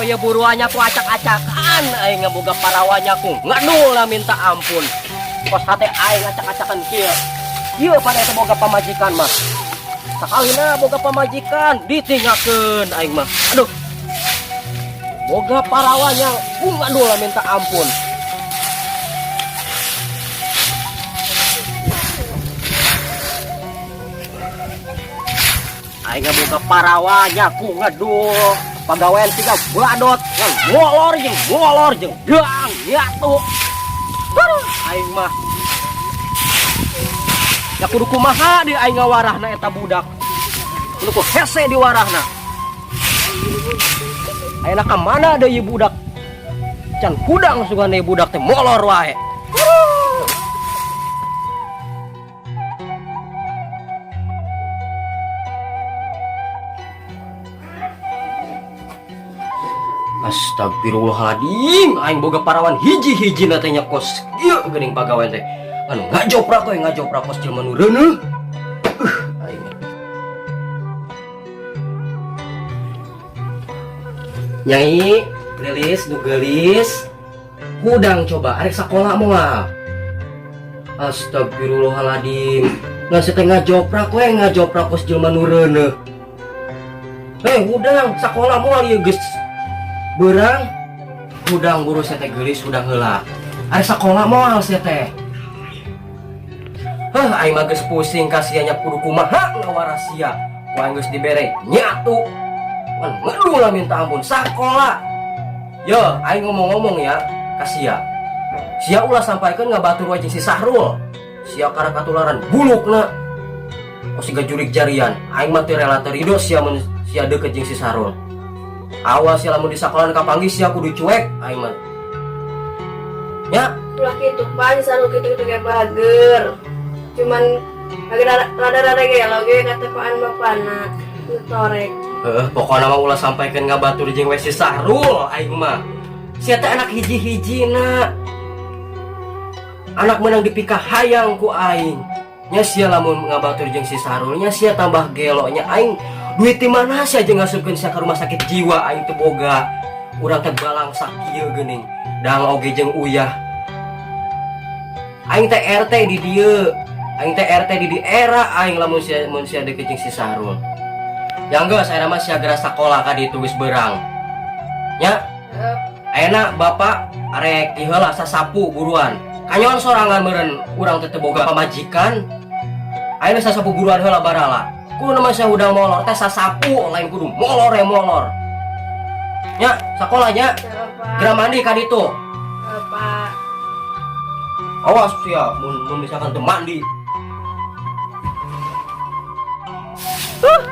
Aing mah ieu buruannya ku acak-acakan, aing boga parawannya ku ngadul lah minta ampun. Kos hate aing acak-acakan kieu. Ieu pada eta boga pamajikan mah. Sakalina boga pamajikan ditinggalkeun aing mah. Aduh. Boga parawannya ku ngadul lah minta ampun. Aing boga parawannya ku ngedul. Pagawean siga badot, ngan molor jeung deang nyatu. Aduh, aing mah. Ya kudu kumaha di aing ngawarahna eta budak. Kudu ku hese diwarahna. Ayeuna ka mana deui budak? Can hudang sugan deui budak teh molor wae. Astagfirullahaladzim, aing boga parawan hiji-hiji na teh nya kos ieu geuning pagawean teh. Anu ngajoprak we, ngajoprak kos jelema nu reuneuh. Aing. Nyai, geulis nu geulis. Hudang coba arek sakola moal. Astagfirullahaladzim. Ngan teh ngajoprak we, ngajoprak kos jelema nu reuneuh. Hei, hudang sakola moal ieu geus beurang. Hudang buru sia teh geulis hudang heula. Arek sakola moal sia teh. Heuh, aing mah geus pusing kasihannya kudu kumaha ngawaras sia. Ku aing geus dibere nyatu. Ngan ngedul lah minta ampun sakola. Yo, aing ngomong-ngomong ya ka sia. Sia ulah sampaikeun ngabatur wae jeung si Sahrul. Sia karek katularan bulukna. Kos siga jurig jarian. Aing mah teu rela teu rido sia mun sia deukeut jeung si Sahrul. Awas sia lamun di sakolaan kapanggih sia kudu cuek aing mah. Ya, Ulah kitu Pak, si Sahrul kitu-kitu ge bager. Cuman rada-rada gelo ge katepaan bapana nu torek. Heeh, pokokna mah ulah sampaikeun ngabatur jeung we si Sahrul aing mah. Sia teh anak hiji-hijina. Anak menang dipikahayang ku aing. Nya sia lamun ngabatur jeung si Sahrul nya sia tambah gelo nya aing duit di mana sia jeung ngasupkeun sia ka rumah sakit jiwa aing teu boga. Urang teh balangsak kieu geuning. Dang oge jeung uyah. Aing teh RT di dieu. Aing teh RT di era aing lamun sia mun sia deukeut jeung si Sahrul. Yang geus ayeuna mah sia geura sakola ka ditu geus beurang. Nya, ayeuna bapak arek di heula sasapu buruan. Kanyon sorangan meureun urang teh teu boga pamajikan. Ayeuna sasapu buruan heula barala. Kudu mah sia hudang molor teh sasapu lain kudu molor ya molor. Nya, sakola nya. Geura mandi ka ditu. Pak. Awas sia mun misalkan teu mandi.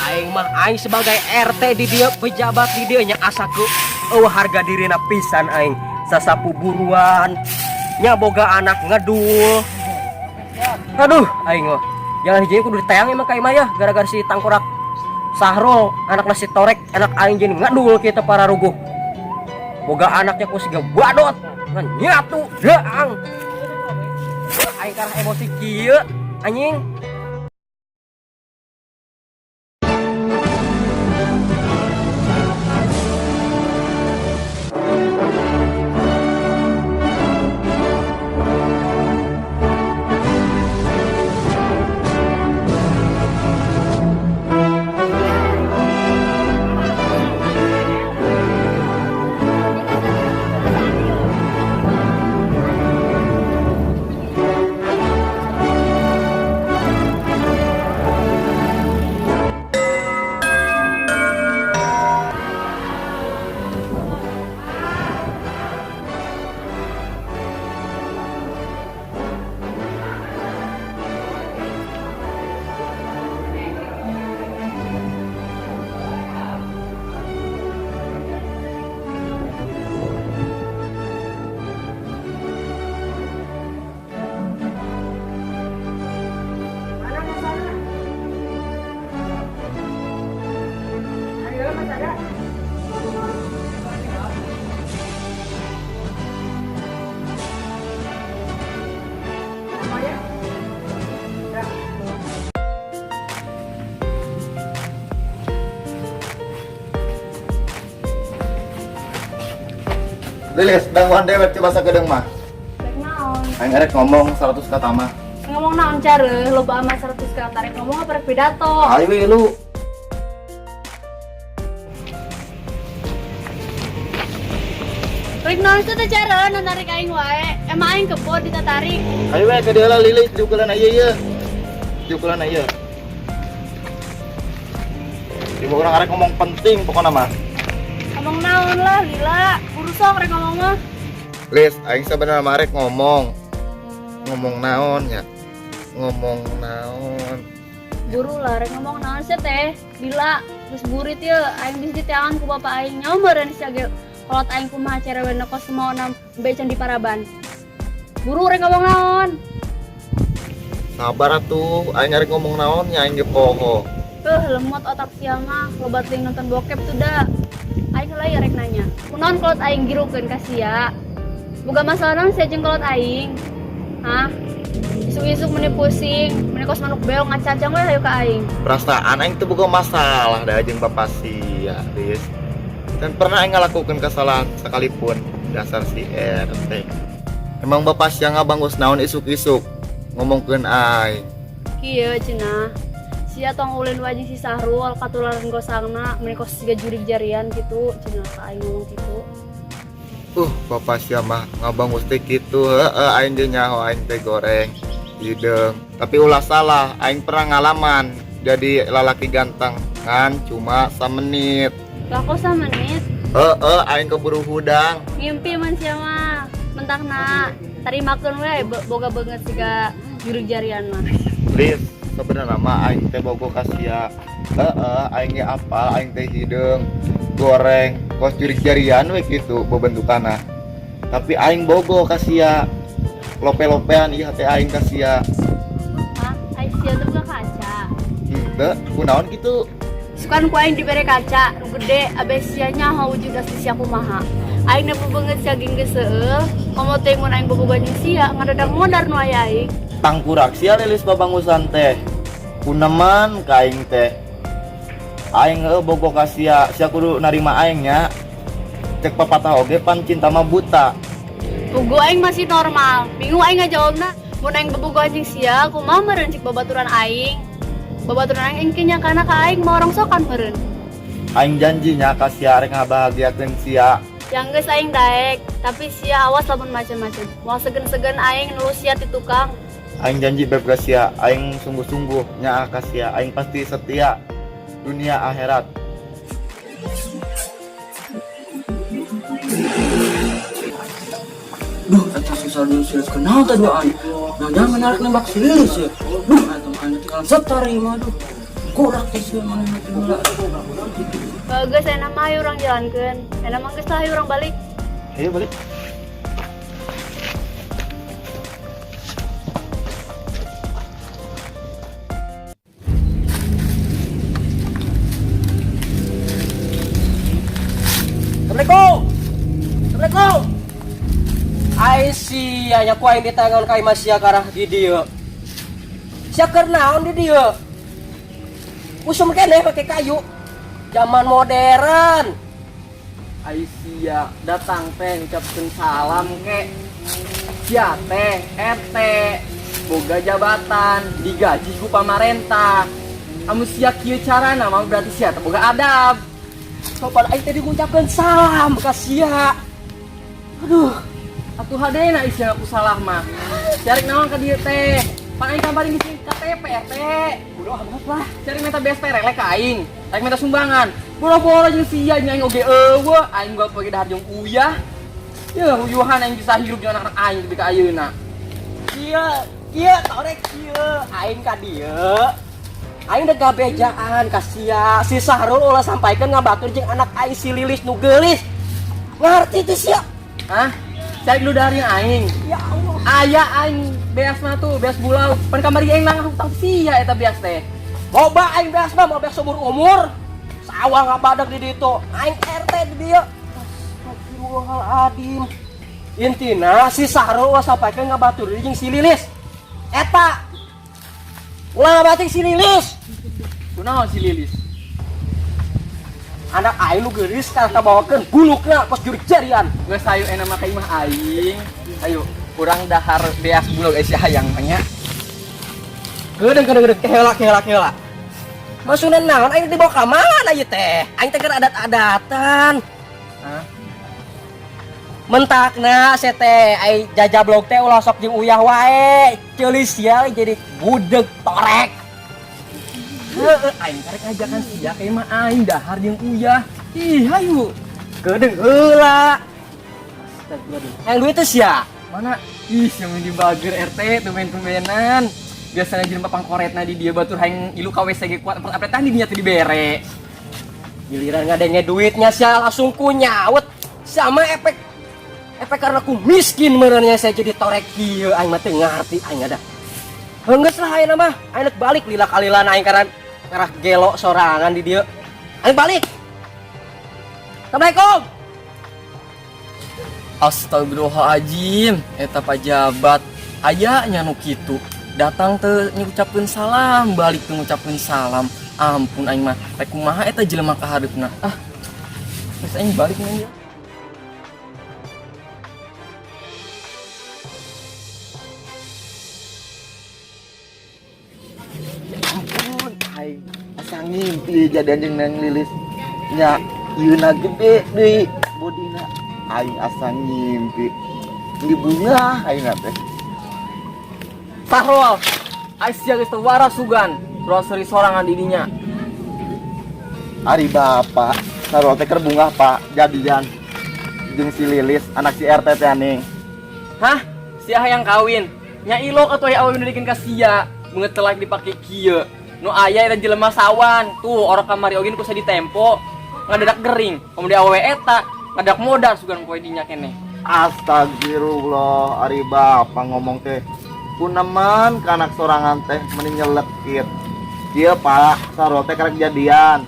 Aing mah aing sebagai RT di dieu, pejabat di dieu nya asa ku eueuh harga dirina pisan aing. Sasapu buruan nya boga anak ngedul. Aduh, aing mah. Jalan hiji kudu diteang emang ka imah ya gara-gara si tangkorak Sahrul anak nasi torek anak aing jeung ngedul kita para ruguh. Boga anaknya ku siga badot ngan nyatu deang. Aing karah emosi kieu anjing. Lilis, danguan dewek coba sakedeung mah. Rek naon? Aing erek ngomong 100 kata mah. Ngomong naon care, loba amat 100 kata, rek ngomong apa rek pidato? Ayo we lu. Rek naon itu teh care, nu narik aing wae. Emang aing kebo ditatarik. Ayo we ke dieu lah Lilis diukulan ieu ieu. Diukulan ieu. Ibu orang arek ngomong penting pokoknya mah. Ngomong naon lah, lila. Buru sok rek ngomong mah. Lis, aing sebenarnya mah arek ngomong. Ngomong naon ya? Ngomong naon? Buru lah, rek ngomong naon sih teh. Lila, geus burit ye, aing geus diteangan ku bapak aing. Nyaho meureun sia ge kolot aing kumaha cerewena kos maona be can diparaban. Buru rek ngomong naon? Sabar atuh, aing arek ngomong naon nya aing ge poho. Lemot otak sia mah, loba teuing nonton bokep tuh da. Aing heula ya rek nanya. Kunaon kolot aing girukeun ka sia? Boga masalah naon sia jeung kolot aing? Hah? Isuk-isuk meni pusing, meni kos manuk beong ngacacang we hayu ka aing. Perasaan aing teu boga masalah da jeung bapak sia, Lis. Dan pernah aing ngalakukeun kesalahan sekalipun dasar si RT. Emang bapak sia ngabangus naon isuk-isuk ngomongkeun aing. Kieu cenah. Sia tong ulin wae jeung si Sahrul katularan gosangna meni kos siga jurig jarian kitu cenah ka aing ngomong kitu. Bapak sia mah ngabangus teh kitu, heeh aing ge nyaho aing teh goreng hideung. Tapi ulah salah, aing pernah ngalaman jadi lalaki ganteng kan cuma samenit. Lah kok samenit? Heeh, aing keburu hudang. Ngimpi man sia mah, mentakna tarimakeun we boga beungeut siga jurig jarian mah. Lis, sebenarnya mah aing teh bogo ka sia. Heeh, aing ge apal aing teh hideung, goreng, kos jurig jarian we kitu bebentukana. Tapi aing bogo ka sia. Lope-lopean ieu hate aing ka sia. Hah? Aing sia teh boga kaca. Henteu, kunaon kitu? Sukan ku aing dibere kaca nu gede abeh sia nyaho wujud asli sia kumaha. Aing nepu beungeut sia geus seueul, komo teh mun aing bobogohan jeung sia ngadadak modar nu aya aing. Tangkurak sia Lilis babangusan teh. Kuneman ka aing teh. Aing heueuh bogo ka sia, sia kudu narima aing nya. Cek papatah oge pan cinta mah buta. Pugu aing masih normal. Bingung aing ngajawabna. Mun aing bobogohan jeung sia, kumaha meureun cik babaturan aing? Babaturan aing engke nyangkana ka aing mau rongsokan meureun. Aing janji nya ka sia rek ngabahagiakeun sia. Yang geus aing daek, tapi sia awas lamun macem-macem. Moal segen-segen aing nulus sia ti tukang. Aing janji beb ka sia, aing sungguh-sungguh nyaah ka sia, aing pasti setia dunia akhirat. Duh, eta susah dulu sih kenal tadi aing. Nah, jangan menarik nembak si Lilis ya. Duh, eta mah aing tinggal setar ieu mah duh. Korak teh sieun maneh teh heula. Bagus, enak mah ayo urang jalankeun. Enak mah geus lah ayo urang balik. Ayo balik. Assalamualaikum. Assalamualaikum. Ai sia nya ku aing ditangan ka imah sia karah di dieu. Sia keur naon di dieu? Usum keneh make kayu. Zaman modern. Ai sia datang teh ngucapkeun salam ke. Sia teh RT boga jabatan digaji ku pamarentah. Amun sia kieu carana mah berarti sia teh boga adab. Sopan aing teh diucapkeun salam ka sia. Aduh, atuh hadena sia aku salah mah. Cari naon ka dieu teh? Pan aing kamari ngisi KTP RT. Bodoh amat lah. Cari minta BSP relek ka aing. Rek minta sumbangan. Boro-boro jeung sia jeung aing oge eueuh, aing gua pake dahar jeung uyah. Yeuh, uyuhan aing bisa hirup jeung anak-anak aing lebih ka ayeuna. Kieu, kieu torek kieu, aing ka dieu. Aing udah gabejaan ka sia. Si Sahrul ulah sampaikeun ngabatur jeung anak aing si Lilis nu geulis. Ngarti teh sia? Hah? Cari lu dahar jeung aing. Ya Allah. Aya aing beas mah tuh, beas bulau. Pan kamari aing nang hutang sia eta beas teh. Loba aing beas mah, mau beas seumur umur. Sawah ngabadak di ditu. Aing RT di dieu. Astagfirullahaladzim. Intina si Sahrul ulah sampaikeun ngabatur jeung si Lilis. Eta. Ulah ngabatur si Lilis. Kunaon si Lilis? Anak aing nu geulis kalah kabawakeun bulukna kos jurik jarian. Geus hayu enak mah ka imah aing. Ayo, urang dahar beas bulog sia hayang mah nya. Geudeung geudeung geudeung keheula keheula keheula. Maksudna naon aing dibawa ka mana ieu teh? Aing teh keur adat-adatan. Hah? Mentakna sia teh ai jajablog teh ulah sok jeung uyah wae. Ceuli sia jadi budeg torek. Heeh, aing karek ngajakan sia ka imah aing dahar jeung uyah. Ih, hayu. Geudeung heula. Astagfirullah. Yang duit teh sia. Mana? Ih, yang di bager RT tumben-tumbenan. Biasanya jelema pangkoretna di dia batur hayang ilu ka WC ge kuat empat-empetan di dinya teh dibere. Giliran ngadenge duitnya sia langsung ku nyaut. Sama efek efek karena ku miskin meureunnya saya jadi torek kieu aing mah teu ngarti aing ada. Geus lah ayeuna mah, aing balik lila kalilan aing karena ngarah gelo sorangan di dieu. Aing balik. Assalamualaikum. Astagfirullahaladzim, eta pajabat aya nya nu kitu. Datang teu ngucapkeun salam, balik teu ngucapkeun salam. Ampun aing mah, rek kumaha eta jelema ka hareupna. Ah. Geus aing balik nya. Ampun, aing asa ngimpi jadi anjing nang Lilis. Nya, ieuna gede deui bodina. Aing asa ngimpi. Di bunga aing teh. Sahrul, Aisyah geus teu waras sugan, terus seri sorangan di dinya. Ari bapak, Sahrul teh keur bungah Pak, jadian jeung si Lilis, anak si RT teh aning. Hah? Sia hayang kawin? Nya ilok atuh aya awewe nu dikeun ka sia, beungeut telak dipake kieu. Nu aya eta jelema sawan, tuh orok kamari oge nu kusa ditempo, ngadadak gering. Komo di awewe eta, ngadak modal sugan poe dinya keneh. Astagfirullah, ari bapak ngomong teh kuneman ka anak sorangan teh meni nyelekit. Kieu Pak, Sahrul teh karek jadian.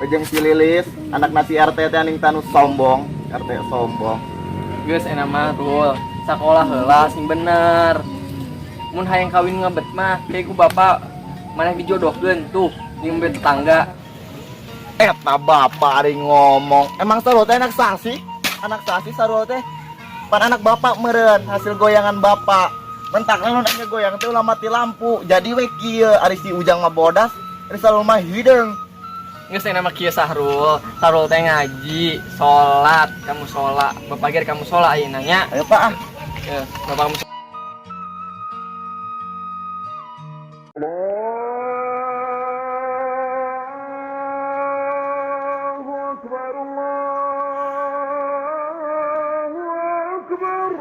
Jeung si Lilis, anak nasi RT teh aning tanu sombong, RT sombong. Geus enak mah Rul, sakolah heula sing bener. Mun hayang kawin ngebet mah, kayak ku bapak maneh dijodohkeun tuh jeung be tetangga. Eta bapak ari ngomong, emang Sahrul teh anak sasi? Anak sasi Sahrul teh. Pan anak bapak meureun hasil goyangan bapak. Mentak nu nanya goyang teh ulah mati lampu. Jadi we kieu ari si Ujang mah bodas, ari Sahrul mah hideung. Geus enak mah kieu Sahrul, Sahrul teh ngaji, salat, kamu salat, bapak ge kamu salat ayeuna nya. Ayo Pak ah. Ya, bapak kamu. Allahu Akbar, Allahu Akbar.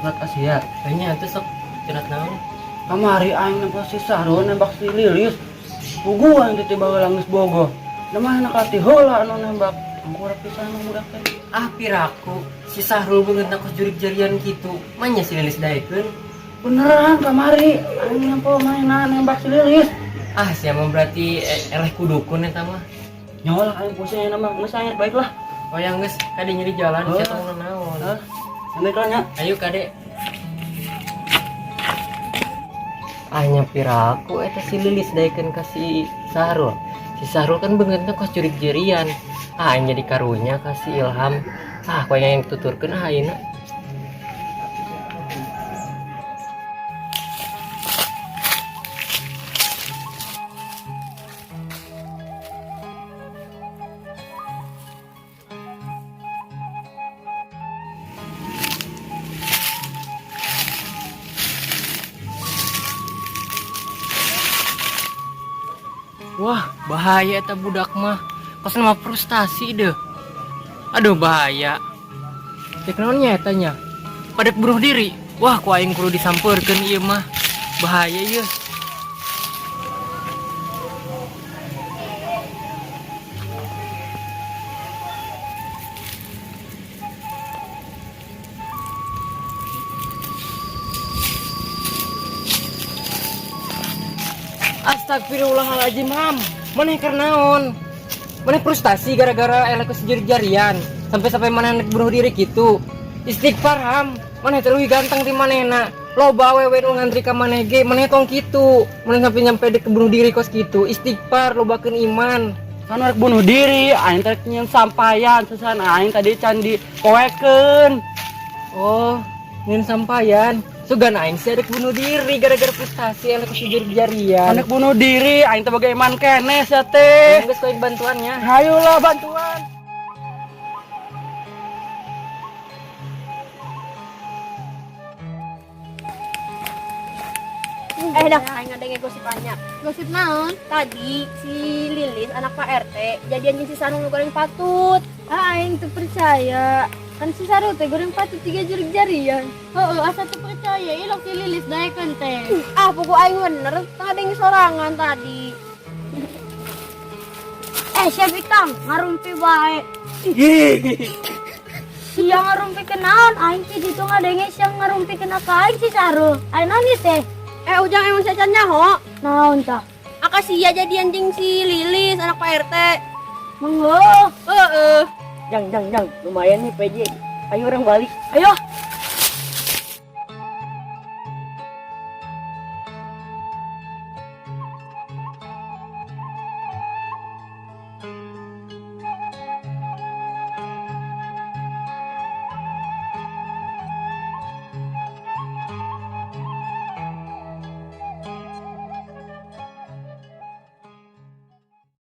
Curhat ka sia. Kayaknya itu sok curhat naon? Kamari aing nembak si Sahrul, nembak si Lilis. Puguh aing teh tiba heula geus bogoh. Da mana kati heula anu nembak. Angkura pisan mah budak teh. Ah piraku, si Sahrul beungeutna kos jurig jarian kitu. Manya si Lilis daekeun. Beneran kamari aing nempo mainan nembak si Lilis. Ah sia mah berarti eleh kudukun eta mah. Nyawa lah aing pusing ayeuna mah, geus aing baiklah. Oh yang geus kade nyeri jalan Oh. sia tong naon. Hah? Sampai nya. Ayo kade. Ah nya piraku eta si Lilis daekeun ka si Sahrul. Si Sahrul kan beungeutna kos jurig jarian. Ah aing jadi karunya ka si Ilham. Ah ku aing yang tuturkeun ah ayeuna. Wah, bahaya eta budak mah. Kos nama frustasi deh. Aduh, bahaya. Cek naon nya eta nya? Pada bunuh diri. Wah, ku aing kudu disampeurkeun ieu mah. Bahaya ieu. Astagfirullahaladzim, Ham. Maneh keur naon? Maneh frustasi gara-gara eleh ku jari-jarian. Sampai-sampai maneh nek bunuh diri gitu. Istighfar, Ham. Maneh teh leuwih ganteng ti manehna. Loba awewe nu ngantri ka maneh ge, maneh tong kitu. Maneh sampai nyampe dek bunuh diri kos kitu. Istighfar, lobakeun iman. Kan rek bunuh diri, aing teh nyeun sampayan, sesan aing tadi can dipoekeun. Oh, nyeun sampayan. Sugan aing sih rek bunuh diri gara-gara frustasi eleh ku jari-jarian. Anak bunuh diri, aing teh boga iman keneh sia teh. Geus ku aing bantuannya. Hayulah bantuan. Dah aing ngadenge gosip banyak. Gosip naon? Tadi si Lilis anak Pak RT jadian jeung si Sarul nu goreng patut. Ah, aing teu percaya. Kan si Sarul teh goreng patut 3 jurig jarian. Heeh, asa teu percaya ilok si Lilis daekeun teh. Ah, pugu aing bener ngadenge sorangan tadi. Siap ikang ngarumpi bae. Sia ngarumpi kenaon aing teh ditu ngadenge sia ngarumpi kena ka aing si Sarul. Aing naon ieu teh? Ujang emang sia can nyaho. Naon tah? Aka sia jadian jeung si Lilis anak Pak RT. Menggo. Heeh. Jang, jang, jang, lumayan nih PJ. Ayo orang balik. Ayo.